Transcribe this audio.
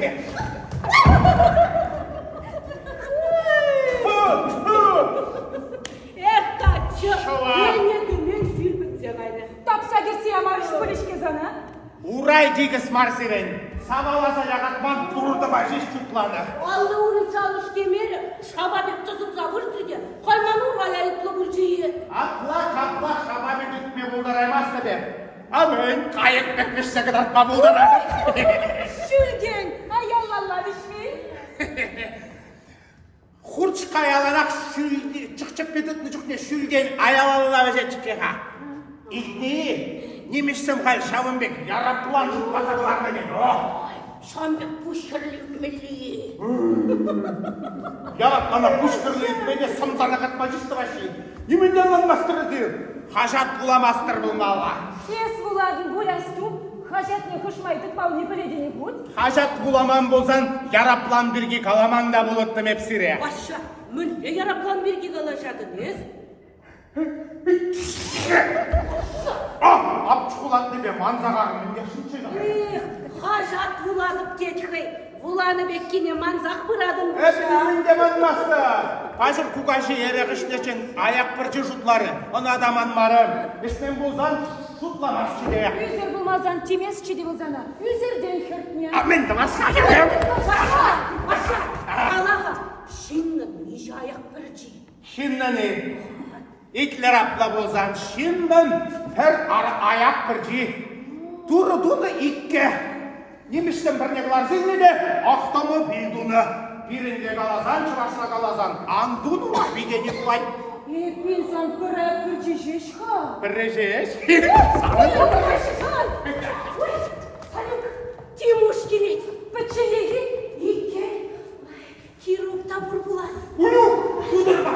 пек. Эх, каччӑ, ӗне кӗмен сирпӗтсе кайнӑ. Тапса кӗрсе ямарӗҫ пулӗ-ҫке сана. Урай тикӗс мар сирӗн. Саваласа якатман туртӑма ҫеҫ чутланӑ. Алли-ури чалӑш темерӗ, шапа пек тӑсӑлса выртрӗ те хӑйман урай айӑплӑ пулчӗ-и? Апла капла шапа пек ӳкме пултараймастӑп эп. А мӗн, кайӑк пек вӗҫсе кӑтартма пултаратӑп. Ҫӳлтен аялалла вӗҫмен. Хурчка яланах чӑх-чӗппе тытнӑ чухне ҫӳлтен аялалла вӗҫет-ҫке-ха. Илтнӗ-и? Нимӗҫсем халь ҫавӑн пек яраплан шутласа кӑларнӑ тет. Ҫавӑн пек пуҫ хӗрлӗ ӳкмелли. Яраплана пуҫ хӗрлӗ ӳкме те сӑмсана катма ҫеҫ тӑваҫҫӗ. Нимӗн те ӑнланмастӑр эсир. Хаҫат вуламастӑр пулмалла. Эс вулатӑн пуль, асту. Хаҫатне хӑш май тытмалли пӗлетӗн-и путь? Хаҫат вуламан пулсан яраплан пирки каламан та пулӑттӑм эп сире. Ваҫҫа, мӗнле яраплан пирки калаҫатӑн эс? Апчхулатнипе манса карӑм мӗнех ҫитчӗ Эх, хаҫат вулатӑп тет хӑй. Вуланӑ пеккине мансах пыратӑн Эп нимӗн те манмастӑп. Паҫӑр кукаҫи эрех ӗҫнӗччен аяк пӗрчи шутларӗ. Ӑна та манмарӑм. Ӗҫмен пулсан шутламасчӗ те. Ӳсӗр пулмасан темесчӗ те вӑл сана. Ӳсӗртен хӗртнӗ. А мӗн тӑвас-ха? Ваҫҫа, Ваҫҫа, кала-ха, ҫыннӑн миҫе аяк пӗрчи? Ҫыннӑн-и? Итлер апла пулсан, ҫыннӑн пӗр аяк пӗрчи. Турӑ тунӑ иккӗ. Нимӗҫсем пӗрне кӑларса илнӗ те автомобиль тунӑ. Пирӗнле каласан, чӑвашла каласан, ан тунӑ тени пулать. Эппин сан пӗр аяк пӗрчи ҫеҫ-ха. Пӗрре ҫеҫ. Санюк, Тимуш килет. Пӗчченлӗхе Иккӗн. Кирук та пур пулас. Улюк, тутӑрпа.